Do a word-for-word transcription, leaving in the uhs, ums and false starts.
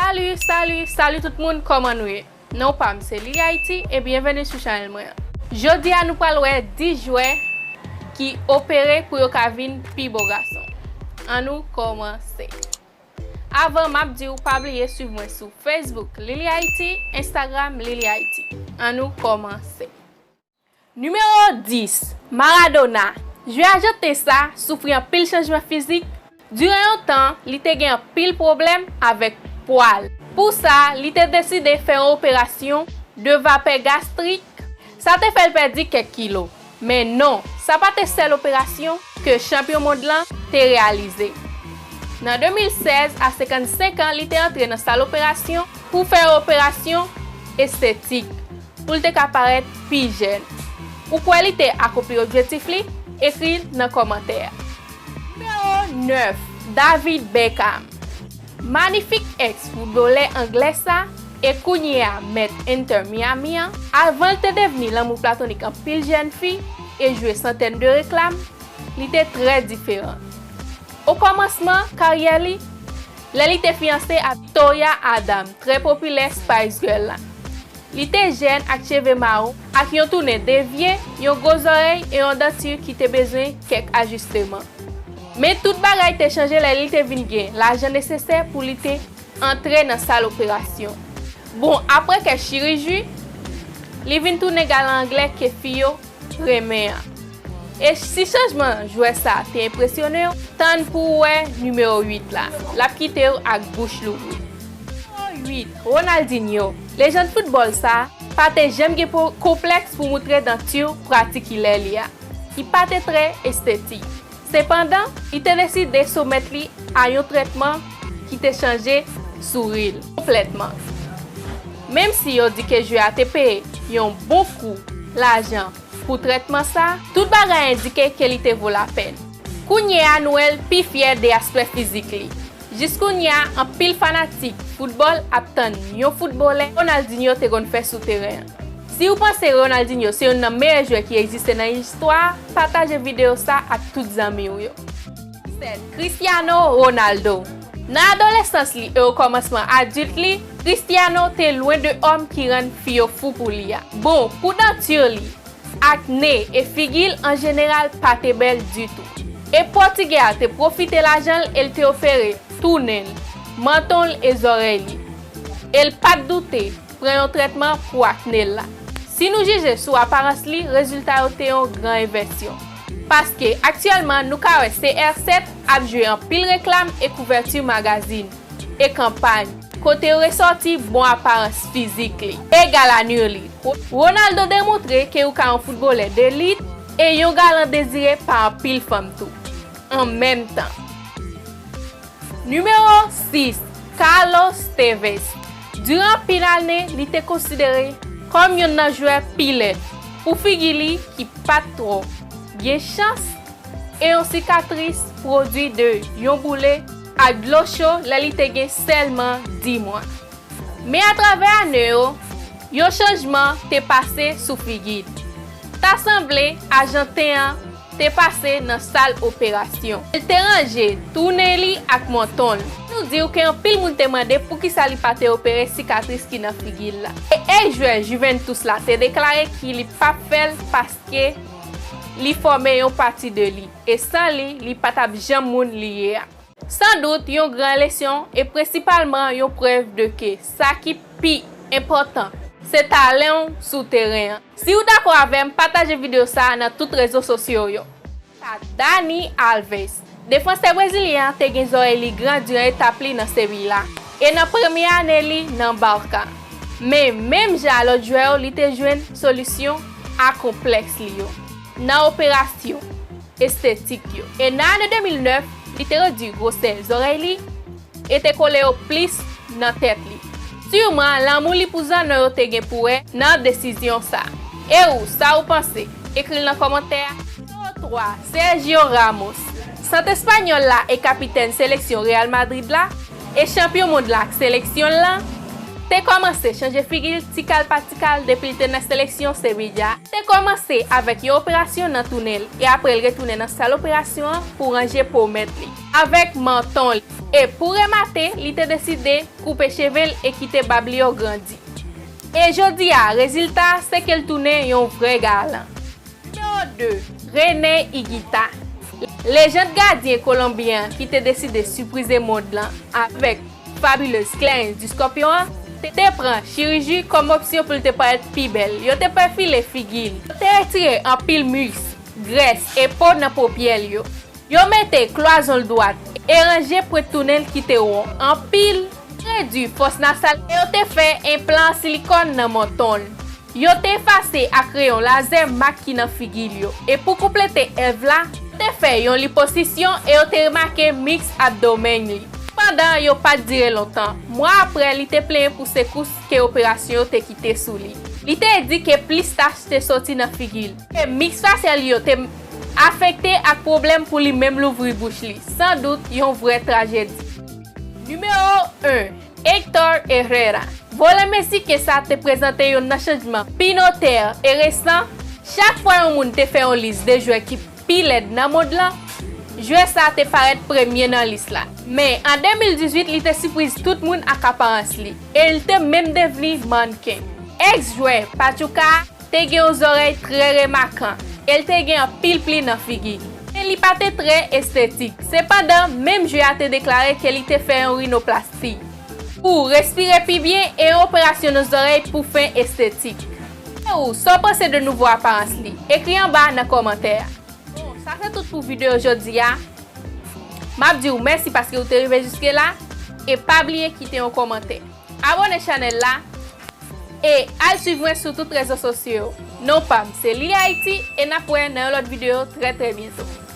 Salut, salut, salut tout moun, kòman nou ye? Non pa m se Lily Haiti e byenveni sou chanèl mwen an. Jodi a nou pral wè dis jwè ki opere pou yo ka vin pi bo gason. Ann nou kòmanse. Avan m ap di w pa bliye swiv mwen sou Facebook Lily Haiti, Instagram Lily Haiti. Ann nou kòmanse. Nimewo dis, Maradona. Jwè ajanten sa soufri anpil chanjman fizik. Diran yon tan, li te gen anpil pwoblèm avèk pwa l. Pou sa, li te deside fè yon operasyon de vapè gastrik. Sa te fè l pèdi kèk kilo. Men non, sa pa te sèl operasyon ke chanpyon mond lan te reyalize. Nan de mil sèz, a senkannsenk an, li te antre nan sal operasyon pou fè yon operasyon estetik, pou l te ka parèt pi jèn. Ou kwè li te akonpli objektif li? Ekri nan kòmantè a. Nimewo nèf, David Beckham. Manifik èks foutbolè anglè sa e kounye a mèt Inter Miami an, avan l te devni lanmou platonik anpil jèn fi e jwe santèn de reklam, li te trè diferan. Okòmansman karyè li, lè li te fiyanse ak Victoria Adams, trè popilè Spice Girl la. Li te jèn ak cheve mawon, ak yon tounen devye, yon gwo zòrèy e yon danti ki te bezwen kèk ajisteman. Men tout bagay te chanje lè li te vin gen lajan nesesè pou li te antre nan sal operasyon. Bon, apre kèk chiriji, li vin tounen galan anglè ke fi yo renmen an. E si chanjman jwè sa te enpresyone w, tann pou w wè nimewo uit la. L ap kite w ak bouch louvri. Nimewo uit, Ronaldinho. Lejann foutbòl sa pa te janm gen po-, konplèks pou moutre danti pratikilè li a, ki pa te trè estetik. Sepandan, li te deside soumèt li a yon trètman ki te chanje souri l konplètman. Menm si yo di ke jwè a te peye yon bon kou lajan pou trètman sa, tout bagay endike ke li te vo lapèn. Kounye a nou wè l pi fyè de aspè fizik li. Jiskounye a, anpil fanatik foutbòl ap tann yon foutbolè Ronaldinho te konn fè sou teren an. Si w panse Ronaldinho se youn nan meyè jwè ki egziste nan istwa a, pataje videyo sa ak tout zanmi w yo. Sèt, Cristiano Ronaldo. Nan adolesans li e okòmansman adilt li, Cristiano te lwen de òm ki rann fi yo fou pou li a. Bon, pou danti li, akne e figi l an jeneral pa te bèl ditou. E pòtigè a te pwofite lajan l e l te opere tou nen l, manton l e zòrèy li. E l pa t doute pran yon trètman pou akne l la. Si nou jije sou aparans li, rezilta yo te yon gran envèsyon. Paske aktyèlman nou ka wè C R sèt ap jwe anpil reklam e kouvèti magazin e kanpay, kote yo resòti bon aparans fizik li e galanur li. Ronaldo demontre ke ou ka yon foutbolè delit e yon galan dezire pa anpil fanm tou an menm tan. Nimewo sis, Carlos Tevez. Diran anpil ane, li te konsidere kòm youn nan jwè pi lèd pou figi li ki pa t twò gen chans e yon sikatris pwodui de yon boule ak dlo cho lè li te gen sèlman dis mwa. Men atravè ane yo, yon chanjman te pase sou figi l. Ta sanble Ajanten an te pase nan sal operasyon. Li te ranje tou nen li ak manton l. Nou di w ke anpil moun te mande poukisa li pa te opere sikatris ki nan figi l la. E eks jwè Juventus la te deklare ki li p ap fè l paske li fòme yon pati de li. E san li, li pa t ap janm moun li ye a. Sandout yon gran lesyon e prensipalman yon prèv de ke sa ki pi enpòtan se talan w sou teren an. Si w dakò avè m, pataje videyo sa a nan tout rezo sosyo yo. Sa Dani Alves. Defansè brezilyen an te gen zòrèy li gran diran etap li nan Sevilla e nan premye ane li nan Barca. Men, menm jan a lòt jwè yo, li te jwenn solisyon a konplèks li yo nan operasyon estetik yo. E nan ane de mil nèf, li te redui gwosè zòrèy li e te kole yo plis nan tèt li. Siman, lanmou li pou zanno yo te gen pou wè nan desizyon sa. E ou, sa ou panse? Ekri l nan kòmantè a. Nimewo twa, Sergio Ramos. Sant espanyòl la e kapitèn seleksyon Real Madrid la e chanpyon mond la ak seleksyon l lan, te kòmanse chanje figi l tikal pa tikal depi l te nan seleksyon Sevilla. Te kòmanse avèk yon operasyon nan tounen l e apre l retounen nan sal operasyon an pou ranje po mèt li avèk manton li. E pou remate, li te deside koupe cheve l e kite bab li yo grandi. E jodi a, rezilta a se ke l tounen yon vrè galan. Nimewo de, René Higuita. Lejand gadyen kolonbyen an ki te deside siprize mond lan avèk fabileuse Clarence du Scorpion an, te, te pran chiriji kòm opsyon pou l te parèt pi bèl. Yo te pèfile figi l. Yo te retire anpil misk, grès e po nan popyè l yo. Yo mete klwazon l dwat e ranje pwent tounen l ki te won anpil. Yo te redui fòs nasal e yo te fè enplan an silikòn nan manton l. Yo te efase ak reyon lazè mak ki nan figi l yo. E pou konplete èv la, yo te fè yon liposisyon e yo te remake misk abdomen li. Sepandan, yo pa t dire lontan. Mwa apre, li te plenyen pou sekous ke operasyon yo te kite sou li. Li te di ke plis tach te soti nan figi l. E misk fasyal yo te afekte ak pwoblèm pou li menm louvri bouch li. San dout, yon vrè trajedi. Nimewo en, Hector Herrera. Vòlè Meksiken sa te prezante youn nan chanjman pi notè e resan. Chak fwa yon moun te fè yon lis de jwè ki pi lèd nan mond lan, jwè sa te parèt premye nan lis la. Men, an de mil dizuit, li te sipriz tout moun ak aparans li, e l te menm devni mannken. Èks jwè Pachuca a te gen yon zòrèy trè remakan, e l te gen anpil pli nan figi. Men li pa te trè estetik. Sepandan, menm jwè a te deklare ke li te fè yon rinoplasti pou respire pi byen e yon operasyon nan zòrèy pou fen estetik. E ou, sa w panse de nouvo aparans li? Ekri anba nan kòmantè a. Bon, sa se tout pou videyo jodi a. M ap di w mèsi paske w te rive jiske la. E pa bliye kite yon kòmantè. Abòne chanèl la. E al swiv mwen sou tout rezo sosyo yo. Non pa m se Lili Ayiti e n ap wè nan yon lòt videyo trè trè byento.